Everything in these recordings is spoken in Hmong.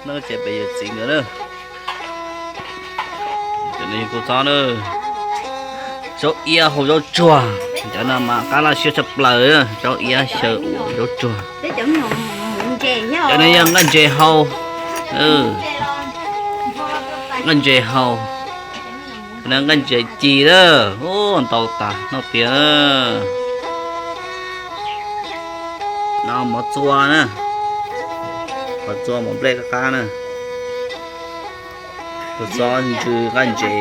Noj tsev pem yawm txiv nkawd na. Cov no yog kuv txob na. Zaub iab hau zaub tsuag, cov no mas qab laj siab tshaj plaws. Zaub iab xyaw ua zaub tsuag. Cov no yog nqaij ntses hau. Nqaij ntses hau. No nqaij ntses ci na. Ntau tas noj pliag na. No mov txua na. Mov txua mov nplej qab qab na. Tus txob ntsw nqaij ntses.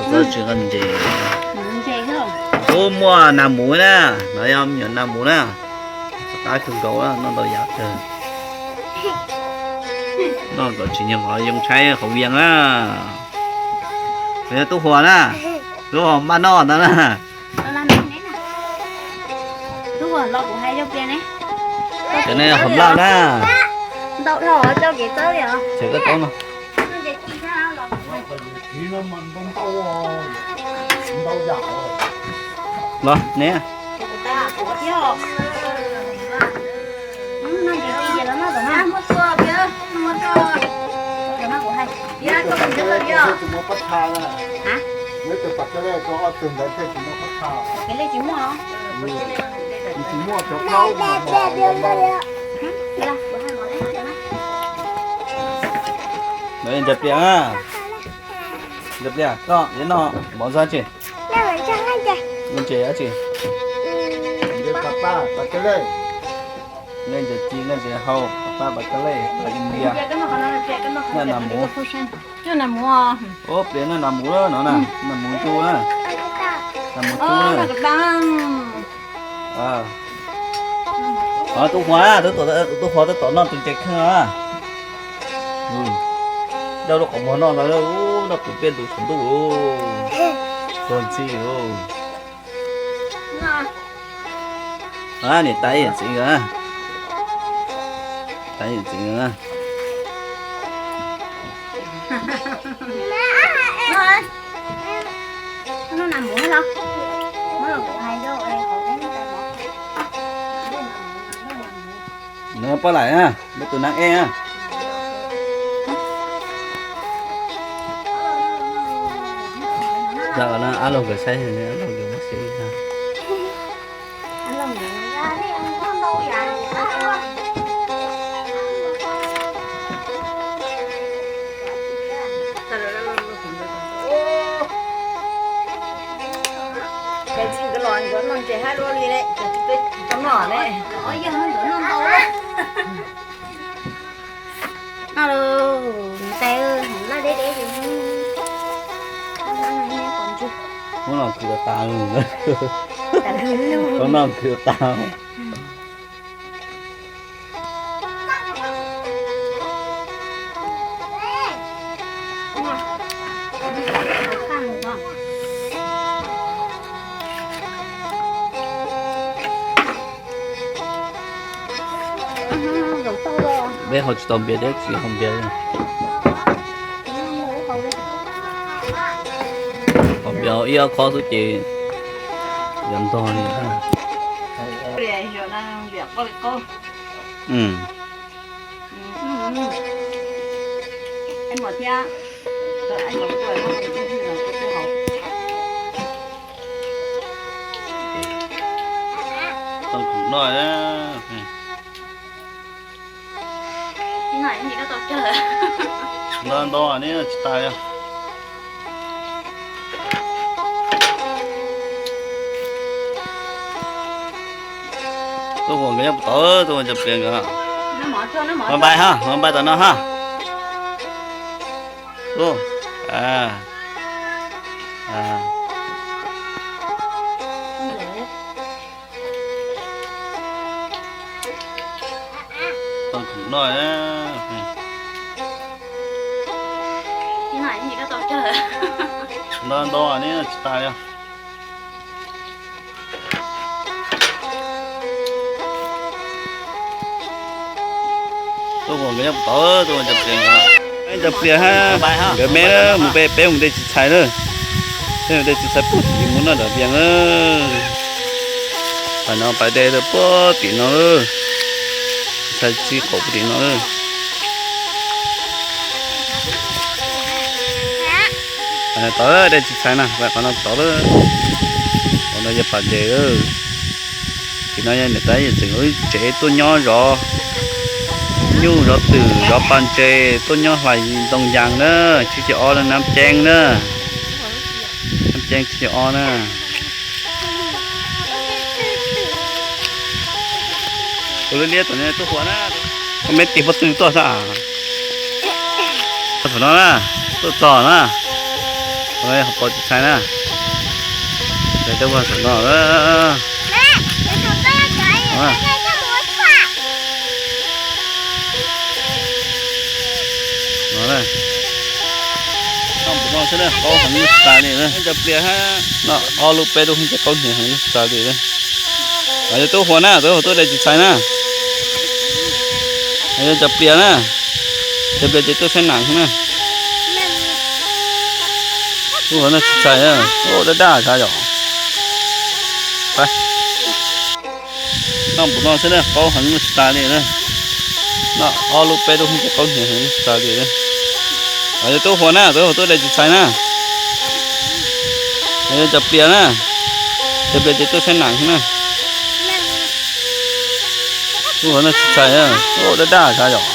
Tus txob ntsw nqaij ntses. Ub, muaj nas mus na. No yog me nyuam nas mus na. Qab kawg nkaus, noj ntau yam kawg. Noj kom tsis nyob qhov yoo tshaib qhov vias na. Yog tub huas na. Tub huas npaj noj ntag na. Cov no hom laj na. Ntau dhau coj kev txawb li os. Los ne. Ntsaws pliag, ntsaws pliag, koj yuav noj mov ntxob tsi? Ntses dab tsi? Nqaij ntses ci, nqaij ntses hau, pab pas kas lej, pas India, noj nas mus. Ub, pliag noj nas mus no na, nas mus ntsu na, nas mus ntsu na. Tub huas, tub huas tab tom noj tus ntses kheej na. Dab lub qhov muag noj ntag, noj pw peb ntus saum ntuj, tuag ntxhi. Niam tais yawm txiv nkawd, tais yawm txiv nkawd. Nws poj laim na, muab tus neeb ej na. Ab laug nkawd saib, ab laug nkawd muab saib. Ces tsis nkawd los nkawd noj ntses hab dua li ne, ces tsis peb tsis tau noj ne. Noj lawm, niam tais, laj deb deb ces muab noj kwv tas, muab noj kwv tas. Peb haus tsis tau npias, deb tsis haus npias. Haus npias ib ob khob xwb ces yuav ntog li. Tau khoom noj. Ntau ntau ne, tsis tas li. Tuaj ua nkawd nyob puas tau, tuaj ua cov pliag nkawd. Npaj npaj ha, npaj tom no ha. Ntau ntau ne, tsis tas li. Tuaj ua nkawd nyob puas tau, tuaj ua cov pliag nkawd. Cov pliag hab nkawd me na, mus peb mus de txiv txhais na. Peb mus de txiv txhais puag tim mus noj dam vias na. Pais no pais de puag tim no lawm. Txiv txhais txi qaum puag tim no lawm. Tod dej tsis txhais na, qhov no tod, qhov no yog pas ntses. Tim no yog niam tais yawm txwm lub tsev tuaj nyob zov nyuj zov twm zov pas ntses tuaj nyob hlais ntoo yas na, tsib caug ob na, nab ceeb na, nab ceeb tsib caug ob na. Tus liab liab tom no tuaj huas na. Koj meb tig pob tw tuaj xwb. Thaum no na, tuaj txog na, qhov no yog qhov pas tsis txhais na. Tuaj huas thaum no. No na, noj npaum no xwb na, qaub heev tsis tas li na. Cov plias hab, noj ob lub peb lub ces qaub hniav heev tsis tas li na. Yog tuaj huas na, tuaj huas tuaj dej tsis txhais na. Yog cov plias na, cov plias ces tuaj saib nam na. Tuaj huas no tsis txhais, daj daj sav yom. Noj npaum no xwb na, qaub heev tsis tas li na. Noj ob lub peb lub ces qaub hniav heev tsis tas li na. Yog tuaj huas na, tuaj huas tuaj dej tsis txhais na. Yog cov plias na, cov plias ces tuaj saib nam na. Tuaj huas no tsis txhais, daj daj sav yom.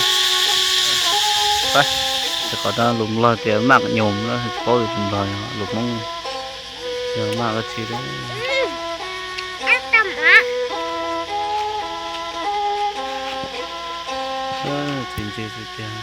Qhov no lus Nplog tias maj nyum, tsis paub lus Nplog, lus Hmoob yog maj dab tsi. Txiv ntse tiag.